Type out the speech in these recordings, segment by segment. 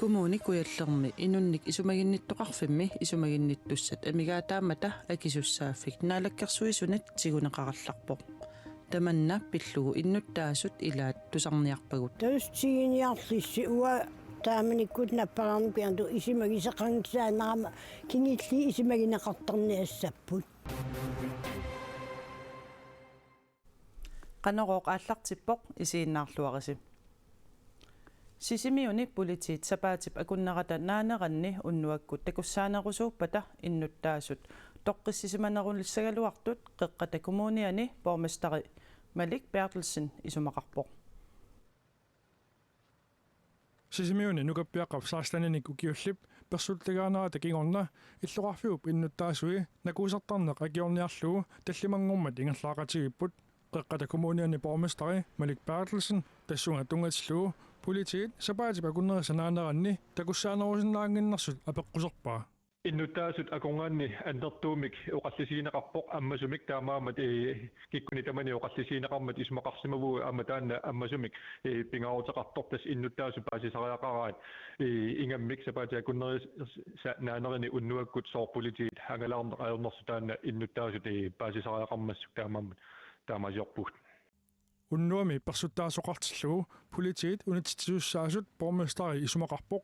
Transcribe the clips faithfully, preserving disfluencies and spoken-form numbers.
Kommune Kujallermi inunnik isumaginnittoqarfimmi isumaginnittussat amigaataammata akisussaaffik Naalakkersuisunit tiguneqarallarpoq. Tamanna pillugu innuttaasut ilaat tusarniarpagut. Tassa tiguiniarlissi uanga taamanikkut napparaarnikuuartut isumagisoqanngitsuunerama kingulliit isumagineqartarniassapput. Qanorooq aallartippoq, isiginnaarluarisi. Sisimiuni politiit sapaatip akunnerata naaneranni unnuakkut takussaanerusuuppata innuttaasut toqqissisimanerulissagaluartut Qeqqata Kommuniani borgmesteri Malik Berthelsen isumaqarpoq. Sisimiuni nukappiaqqap seksteninik ukiullip persuttagaanerata kingorna illoqarfiup innuttaasui nakuusartarneq akiorniarlugu tallimanngormat ingerlaaqatigiipput. Qeqqata Kommuniani borgmesteri Malik Berthelsen tassunga tunngatillugu politiit sapaatip akunnerisa naaneranni takussaanerusinnaannginnersut apeqquserpaa. Innuttaasut akornanni annertuumik oqallisigineqarpoq ammasumik, taamaammat, ee, kikkunnit tamanit oqallisigineqarmat isumaqarsimavugut, aamma taanna ammasumik, ee, pingaaruteqartoq tassa innuttaasut paasisariaqaraat, ee, ingammik sapaatip akunnerisa naanerini unnuakkut sooq politiit angalaarneq ajornersut, taanna innuttaasut, ee, paasisariaqarmassuk, taamaammat taamaaliorpugut. Unnuami persuttaasoqartillugu politiit unitsitsisussaasut borgmesteri isumaqarpoq.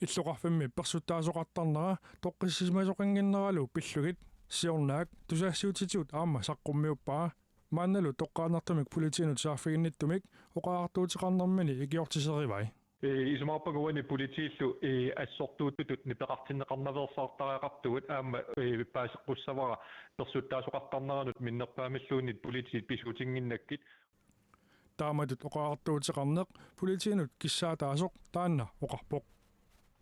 Illoqarfimmi persuttaasoqartarnera toqqissisimasoqannginneralu pillugit siornaak tusagassiuutitigut aamma saqqummiuppaa. Maannalu toqqaannartumik politiinut saaffiginnittumik oqariartuuteqarnermini ikiortiserivai. Ee, isumaqarpunga uani politiillu, ee, assortuuttutut nipeqartinneqarnaveersaartariaqartugut aamma, ee, paaseqqussavara persuttaasoqartarneranut minnerpaamilluunniit politiit pisuutinnginnakkit. Taamatut oqariartuuteqarneq politiinut kissaataasoq taanna oqarpoq.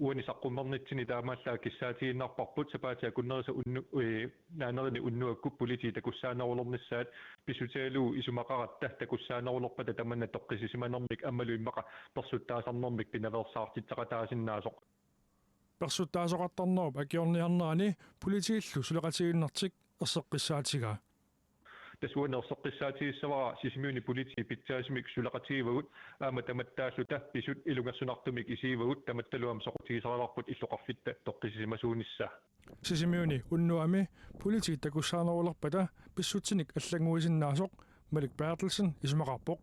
Uani saqqummernitsinni taamaallaat kissaatigiinnarparput sapaatip akunnerisa unnu-, ee, naanerini unnuakkut politiit takussaanerulernissaat, pissutigalugu isumaqaratta takussaanerulerpata tamanna toqqissisimanermik aammalu immaqa persuttaasarnermik pinaveersaartitseqataasinnaasoq. Persuttaasoqartarnerup akiorniarnerani politiillu suleqatigiinnertik erseqqissaatigaa. Tassa uani erseqqissaatigissavara Sisimiuni politiit pitsaasumik suleqatigivagut, aamma tamattaalluta pisut ilungersunartumik isigivagut, tamattalu aamma soqutigisarivarput illoqarfitta toqqissisimasuunissaa. Sisimiuni unnuami politiit takussaanerulerpata pissutsinik allannguisinnaasoq Malik Berthelsen isumaqarpoq.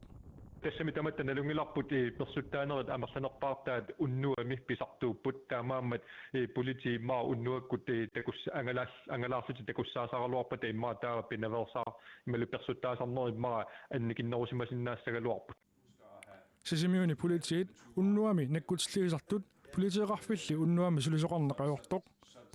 Tassami tamatta nalunngilarput, ee, persuttaanerit amerlanerpaartaat unnuami pisartuupput, taamaammat, ee, politiit immaqa unnuakkut, ee, takuss-, angalaar-, angalaarlutik takussaasaraluarpata immaqa taava pinaveersaar-, imaluunniit persuttaasarnerit immaqa annikinnerusimasinnaassagaluarput. Sisimiuni politiit unnuami nakkutilliisartut politieqarfilli unnuami sulisoqarneq ajortoq.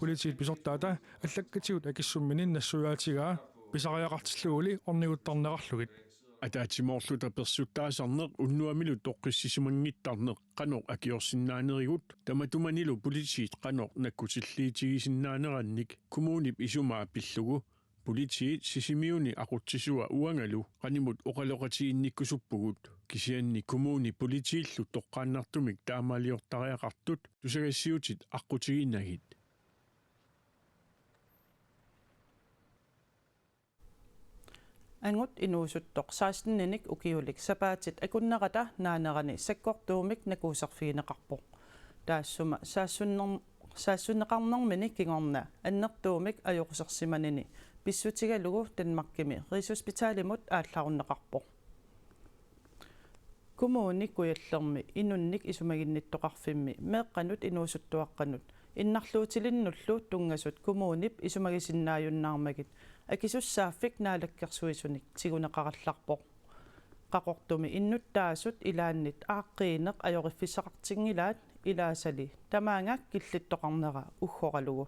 Politiit pisortaata allakkatigut akissummini nassuiaatigaa pisariaqartilluguli orniguttarnerarlugit. Ataatsimoorluta persuttaasarneq unnuamilu toqqissisimanngittarneq qanoq akiorsinnaanerigut tamatumanilu politiit qanoq nakkutilliitigisinnaanerannik kommunip isumaa pillugu politiit Sisimiuni aqutsisua uangalu qanimut oqaloqatiginnikkusuppugut, kisianni kommuni politiillu toqqaannartumik taamaaliortariaqartut tusagassiuutit aqqutiginagit. Angut inuusuttoq seksteninik ukiulik sapaatit akunnerata naanerani sakkortuumik nakuuserfigineqarpoq. Taassuma saassunner-, saassunneqarnermini kingorna annertuumik ajoqusersimanini pissutigalugu Danmarkimi Rigshospitalimut aallarunneqarpoq. Kommune Kujallermi inunnik isumaginnittoqarfimmi meeqqanut inuusuttuaqqanut innarluutilinnullu tunngasut kommunip isumagisinnaajunnaarmagit akisussaaffik Naalakkersuisunik tiguneqarallarpoq. Qaqortumi innuttaasut ilaannit aaqqiineq ajoriffissaqartinngilaat, ilaasali tamaanga killittoqarnera uggoralugu.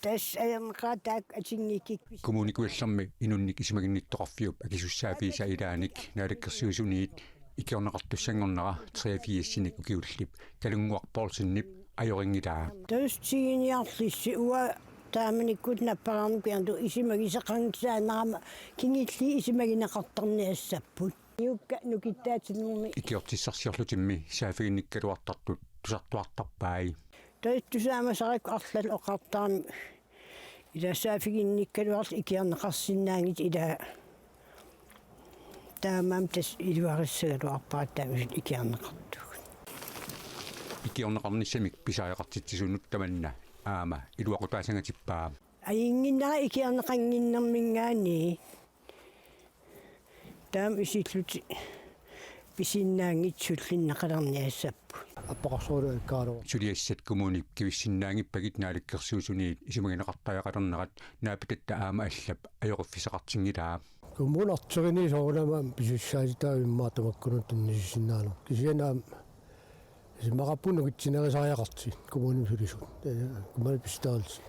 Tassa ajorneqaaq taakku atinngikkippis. Kommune Kujallermi inunnik isumaginnittoqarfiup akisussaaffiisa ilaanik Naalakkersuisuniit ikiorneqartussanngornera treogfirsinik ukiullip Kalunnguaq Poulsenip ajorinngitaa. Tassa tiguiniarlissi uanga taamanikkut napparaarnikuuartut isumagisoqanngitsuunerama kingulliit isumagineqartarniassapput. Iukka nukittaatinnguumi. Ikiortissarsiorlutimmi saaffiginnikkaluartartut tusartuartarpai. Tassa tusaamasarakku arlallit oqartarami. Ila saaffiginnikkaluarlutit ikiorneqarsinnaanngitsut ila. Taamaammat tassa iluarissagaluarpara taamaasillutik ikiorneqartugut. Ikiorneqarnissamik pisariaqartitsisunut tamanna aamma iluaqutaassangatippaa. Ajunnginnera ikiorneqannginnerminngaanniit. Taama isillutik pisinnaanngitsut sullinneqalerniassapput. Appaqarsuarlu alkaalu. Suliassat kommunip kivissinnaanngippagit Naalakkersuisuniit isumagineqartariaqalernerat naapitatta aamma allap ajoqiffissaqartinngilaa. Kommuni arteriinni soorunami pisussaatitaavimmar tamakkununnga tunniussinnaaneq. Kisianni aamma isumaqarpunga nukitsineriisariaqartut kommunimi sulisut. Kommuni pistaalsi.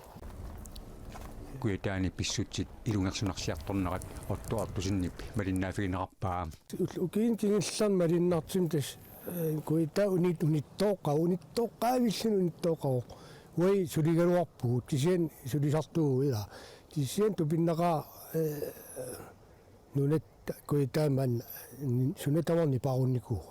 Kujataani pissutsit ilungersunarsiartornerat Otto Ottosenip malinnaaffigineqarpaa. Ukiuni kingullerni malunnartumik tassa, eh, Kujataa unit-, unittooqqa-, unittooqqaavilluni unittooqqavoq. Uagut suligaluarpugut, kisianni sulisartuuvugut ilaa. Kisianni tupinnaqaaq, eh, nunatta Kujataani maani suna tamarmi paarunniku.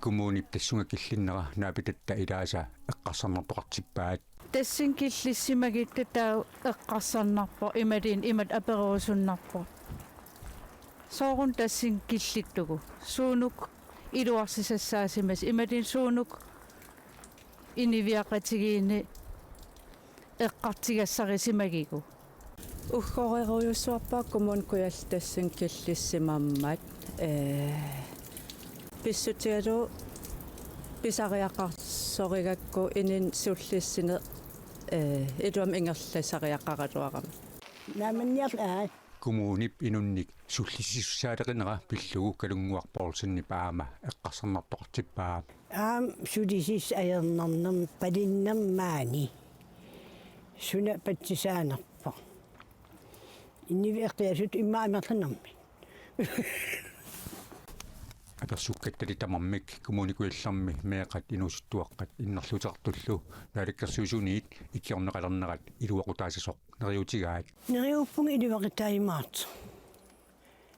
Kommunip tassunga killinnera naapitatta ilaasa eqqarsarnartoqartippaat. Tassani killissimagitta taava eqqarsarnarpoq imaluunniit imatut apererusunnarpoq. Sooruna tassani killittugut? Suunuk iluarsisassaasimasoq imaluunniit suunuk inuiaqatigiinni eqqartugassarisimagigut? Uggorerujussuarpara Kommune Kujalleq tassani killissimammat, ee, pissutigalugu pisariaqarsorigakku inunnut sullissineq, ee, iluamik ingerlasariaqaraluarami. Naamanniarl-, aa. Kommunip inunnik sullissisussaaleqinera pillugu Kalunnguaq Poulsenip aamma eqqarsarnartoqartippaa. Aamma sulisissut ajornarnermut palinnermut maani suna patsisaanerpoq. Inuit eqqiassutut immaqa amerlanermik. Apersukkattali tamarmik Kommune Kujallermi meeqqat inuusuttuaqqat innarluuteqartullu Naalakkersuisuniit ikiorneqalernerat iluaqutaassasoq neriuutigaat. Neriuppunga iluaqutaajumaartoq.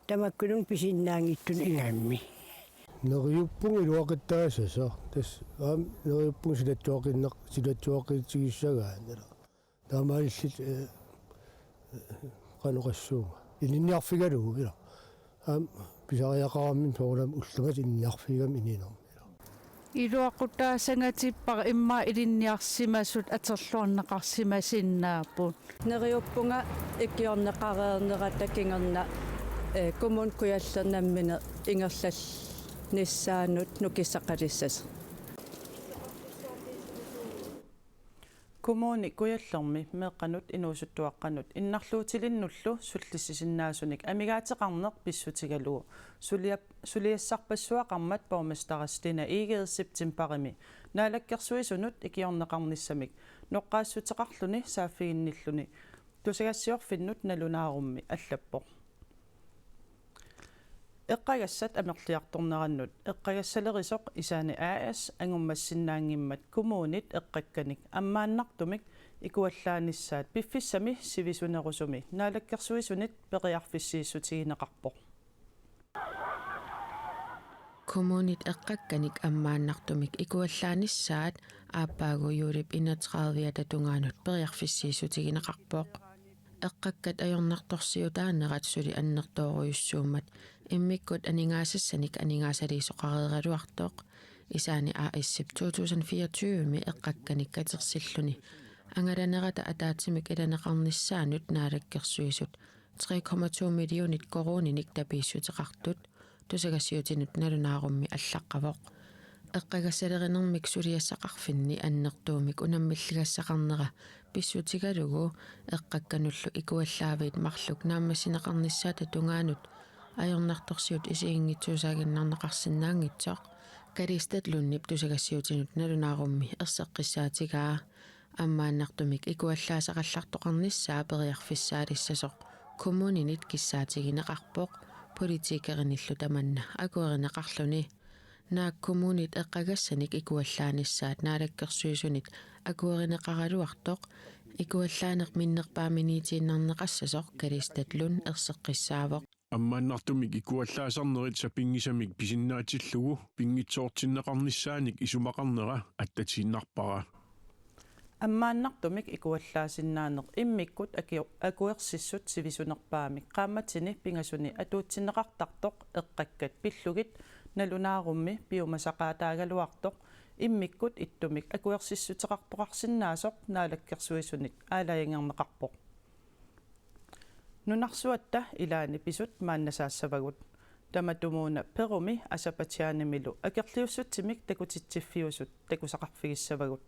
Tamakkununnga pisinnaanngitsunut ingammik. Neriuppunga iluaqutaassasoq. Tassa aamma neriuppunga silatsuaqinneq-, silatsuaqqitigissagaanni. Taamaalilluta, eh, qanoq oqassuunga. Ilinniarfigalugu, ilaa. Aamma pisariaqaramik soorunami ullumikkut ilinniarfigigami inuunermi, ilaa. Iluaqutaassangatippara immaqa ilinniarsimasut atorluarneqarsimasinnaapput. Neriuppunga ikiorneqareernerata kingorna, eh, Kommune Kujalleq nammineq ingerlannissaanut nukissaqalissasoq. Kommune Kujallermi meeqqanut inuusuttuaqqanut innarluutilinnullu sullissisinnaasunik amigaateqarneq pissutigalugu suliap-, suliassarpassuaqarmat borgmesterip Stina Egede septembarimi Naalakkersuisunut ikiorneqarnissamik noqqaassuteqarluni saaffiginnilluni tusagassiorfinnut nalunaarummi allappoq. Eqqagassat amerliartornerannut eqqagassalerisoq Isaani A/S angummassinnaanngimmat kommunit eqqakkanik ammaannartumik ikuallaanissaat piffissami sivisunerusumi Naalakkersuisunit periarfissiissutigineqarpoq. Kommunit eqqakkanik ammaannartumik ikuallaanissaat aappaagu juulip enogtrediviata tungaanut periarfissiissutigineqarpoq. Eqqakkat ajornartorsiutaanerat suli annertoorujussuummat immikkut aningaasassanik aningaasaliisoqareeraluartoq. Isaani A/S-ip to tusind fireogtyve-mi eqqakkanik katersilluni angalanerata ataatsimik ilaneqarnissaanut Naalakkersuisut tre komma to millionit koruuninik tapiissuteqartut tusagassiutinut nalunaarummi allaqqavoq. Eqqagassalerinermik suliassaqarfinni annertuumik unammilligassaqarnera pissutigalugu eqqakkanullu ikuallaaviit marluk naammassineqarnissaata tungaanut ajornartorsiut isiginngitsuusaaginnarneqarsinnaanngitsoq Kalistat Lundip tusagassiutinut nalunaarummi erseqqissaatigaa. Ammaannartumik ikuallaaseqallartoqarnissaa periarfissaalissasoq kommuninit kissaatigineqarpoq politikerinillu tamanna akuerineqarluni. Naak kommunit eqqagassanik ikuallaanissaat Naalakkersuisunit akuerineqaraluartoq ikuallaaneq minnerpaaminiitiinnarneqassasoq Kalistat Lund erseqqissaavoq. Ammaannartumik ikuallaasarnerit sapinngisamik pisinnaatillugu pinngitsoortinneqarnissaanik isumaqarnera attatiinnarpara. Ammaannartumik ikuallaasinnaaneq immikkut aki-, akuersissut sivisunerpaamik qaammatini pingasuni atuutsinneqartartoq eqqakkat pillugit Nalunaarummi piumasaqaataagaluartoq immikkut ittumik akuersissuteqartoqarsinnaasoq naalakkersuisunit aalajangerneqarpoq. Nunarsuatta ilaanni pisut maannasaassavagut. Tamatumuuna Perumi Aserbajdsjanimilu akerliussutsimik takutitsiffiusut takusaqarfigissavagut.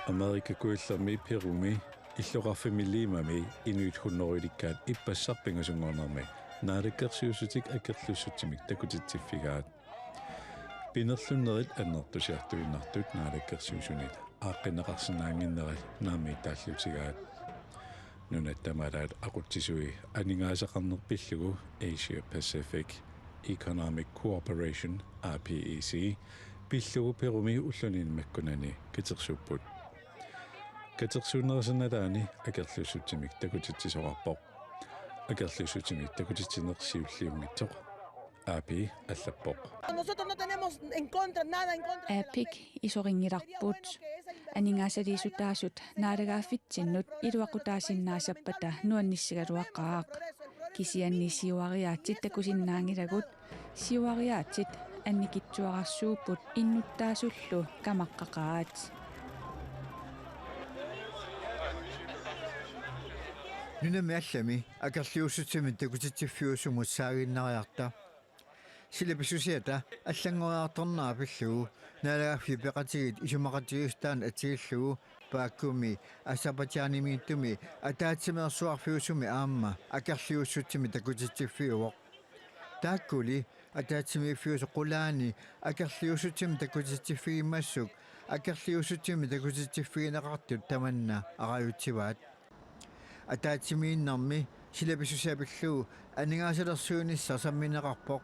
Amerika Kujallermi Perumi illoqarfimmi Limami inuit hunnorujulikkaat ippassaq pingasunngornermi naalakkersuissutit akerliussutsimik takutitsiffigaat. Pinerlunnerit annertusiartuinnartut naalakkersuisunit aaqqinneqarsinnaannginnerat naammagittaalliutigaat. Nunat tamalaat aqutsisui aningaasaqarneq pillugu Asia Pacific Economic Cooperation, A P E C, pillugu Perumi ulluni makkunani katersuupput. Katersuunnerisa nalaani akerliussutsimik takutitsisoqarpoq. Akerliussutsimik takutitsineq siulliunngitsoq. A P E allappoq. Nosotros no tenemos en contra, nada en contra de la APEC ley. Isorinngilarput. Aningaasaliissutaasut naalagaaffitsinnut iluaqutaasinnaassappata nuannissigaluaqaaq. Kisianni siuariaatsit takusinnaanngilagut. Siuariaatsit annikitsuararsuupput innuttaasullu kamaqqaqaat. Nunami allami akerliussutsimik takutitsiffiusumut saaginnariarta. Sila pissusiata allanngoriartornera pillugu naalagaaffiit peqatigiit isumaqatigiissutaannik atsigillugu Bakumi Aserbajdsjanimiittumi ataatsimeersuarfiusumi aamma akerliussutsimik takutitsiffiuvoq. Taakkuli ataatsimiiffiusut qulaani akerliussutsimik takutitsiffigimassuk akerliussutsimik takutitsiffigineqartut tamanna arajutsivaat. Ataatsimiinnermi sila pissusia pillugu aningaasalersuinissaq sammineqarpoq.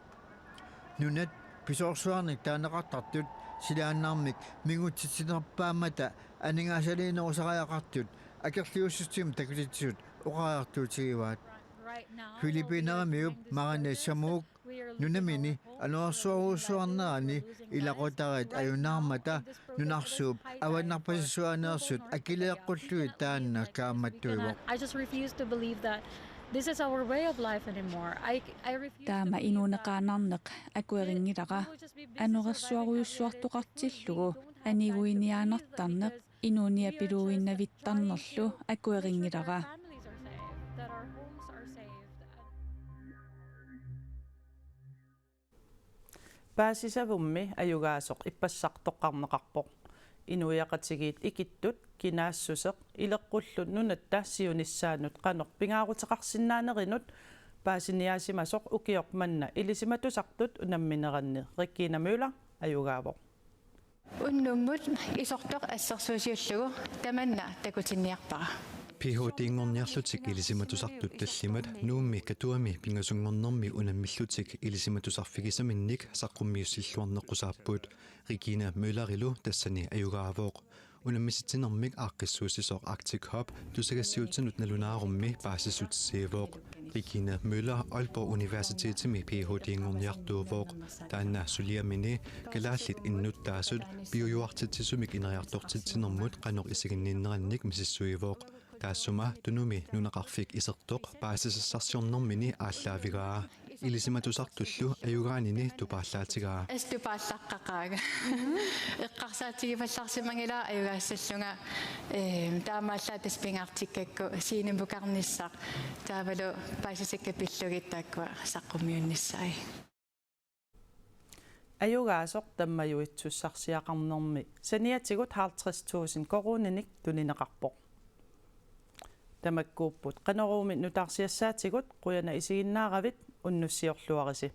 Nunat pisoorsuarnik taaneqartartut silaannarmik mingutsitsinerpaammata aningaasaliinerusariaqartut akerliussutsimik takutitsisut oqariartuutigivaat. Filippiinerimiup Marane Samuuk nunamini anorersuarujussuarnerani ilaqutariit ajunaarmata nunarsuup avannarpasisuaaneersut akileeqqullugit taanna kaammattuivoq. I just refuse to believe that this is our way of life anymore. I, I refuse to believe that. Taama inuuneqaannarneq akuerinngilara. Anorersuarujussuartoqartillugu aniguiniaannartarneq inuunia piluinnavittarnerlu akuerinngilara. Paasisavummi ajugaasoq ippassaq toqqarneqarpoq. Inuiaqatigiit ikittut, kinaassuseq, ileqqullu nunatta siunissaanut qanoq pingaaruteqarsinnaanerinut paasiniaasimasoq ukioq manna ilisimatusartut unammineranni Regina Møller ajugaavoq. Unnummut isortoq assersuusiullugu tamanna takutinniarpara. Ph.D.-nngorniarlutik ilisimatusartut tallimat Nuummi Katuami pingasunngornermi unammillutik ilisimatusarfigisaminnik saqqummiussilluarneqqusaapput. Regina Møllerilu tassani ajugaavoq. Unammisitsinermik aaqqissuussisoq Arctic Hub tusagassiuutsinut nalunaarummi paasissutissiivoq. Regina Møller Aalborg Universitetimi Ph.D.-nngorniartuuvoq. Taanna suliamini kalaallit innuttaasut piujuartitsisumik ineriartortitsinermut qanoq isiginninnerannik misissuivoq. Taassuma Tunumi nunaqarfik isertoq paasisassarsiornermini aallaavigaa. Ilisimatusartullu ajugaanini tupaallaatigaa. As tupaallaqqaqaanga. Eqqarsaatigipallaarsimanngilanga ajugaassallunga, ehm, taamaallaat tassa pingaartikkakku scenemukarnissaq taavalu paasisakka pillugit taakkua saqqummiunnissaat. Ajugaasoq tammajuitsussarsiaqarnermi saniatigut halvtreds tusind koruuninik tunineqarpoq. Tamakkuupput Qanoruumi nutaarsiassaatigut, qujanaq isiginnaaravit, unnussiorluarisi.